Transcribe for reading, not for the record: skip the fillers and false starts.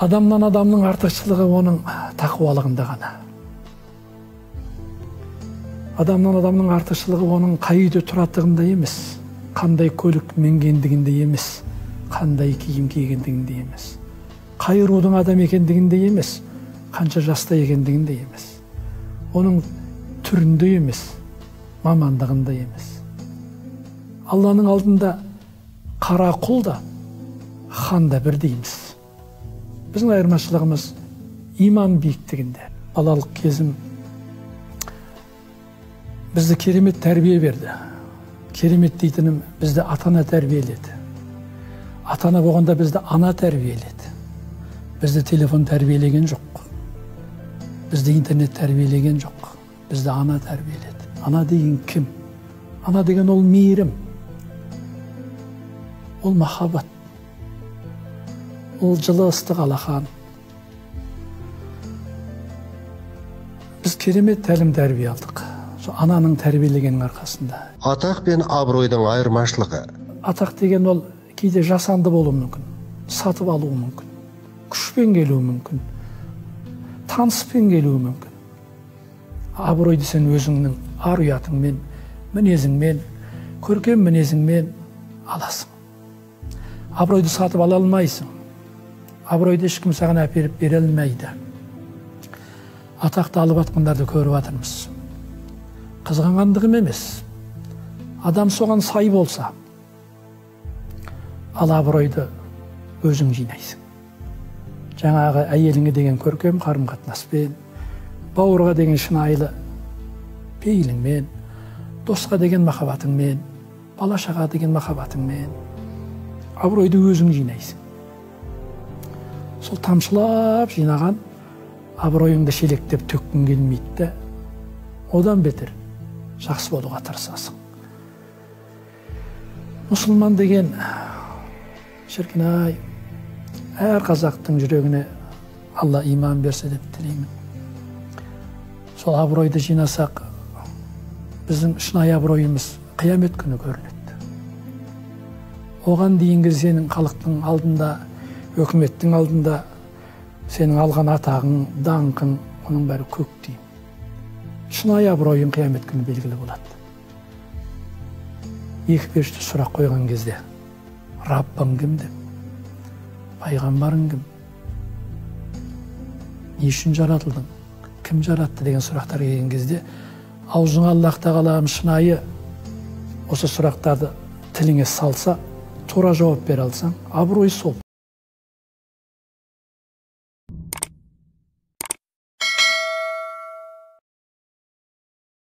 Адамнан адамның артықшылығы оның тақуалығында ғана. Адамнан адамның артықшылығы оның қай үйде тұратындығында емес, қандай көлік мінгендігінде емес, қандай киім кигендігінде емес, қай рудың адам екендігінде емес, қанша жаста екендігінде емес, оның түрінде емес, мамандығында емес. Алланың алдында қара құл да, хан да бірдейміз. Біздің айырмашылығымыз иман биіктігінде. Балалық кезім бізді керемет тәрбие берді. Керемет дейтінім, бізді ата-ана тәрбиеледі. Ата-ана болғанда бізді ана тәрбиеледі. Бізді телефон тәрбиелеген жоқ. Бізді интернет тәрбиелеген жоқ. Бізді ана тәрбиеледі. Ана деген кім? Ана деген ол мейірім. Ол махаббат. Ол жылы ыстық алақан. Біз керемет тәлім тәрбие алдық. Сол ананың тәрбиелегенінің арқасында. Атақ пен абыройдың айырмашылығы. Атақ деген ол кейде жасанды болуы мүмкін, сатып алуы мүмкін, күшпен келуі мүмкін, таныспен келуі мүмкін. Абыройды сен өзіңнің ар ұятыңмен, мінезіңмен, көркем мінезіңмен аласың. Абыройды сатып ала алмайсың. Абыройды ешкім саған әперіп бере алмайды. Атақты алып атқандарды көріп жатырмыз. Қызғанғандығым емес. Адам соған сай болса, ал абыройды өзің жинайсың. Жаңағы әйеліңе деген көркем қарым-қатынаспен, бауырға деген шынайылы пейіліңмен, досқа деген махаббатыңмен, бала-шаға деген махаббатыңмен абыройды өзің жинайсың. Сол тамшылап жинаған абыройыңды шелектеп төккің келмейді де, одан бетер жақсы болуға тырысасың. Мұсылман деген, шіркін ай, әр қазақтың жүрегіне Алла иман берсе деп тілеймін. Сол абыройды жинасақ, біздің шынайы абыройымыз қиямет күні көрінеді. Оған дейінгі сенің халықтың алдында, өкіметтің алдында сенің алған атағың, даңқың, оның бәрі көк тиын. Шынайы абыройың қиямет күні белгілі болады. Екі періште сұрақ қойған кезде, Раббың кім деп, пайғамбарың кім, не үшін жаратылдың, кім жаратты деген сұрақтар келген кезде, аузыңа Аллах тағалам шынайы осы сұрақтарды тіліңе салса, тура жауап бере алсаң, абырой сол.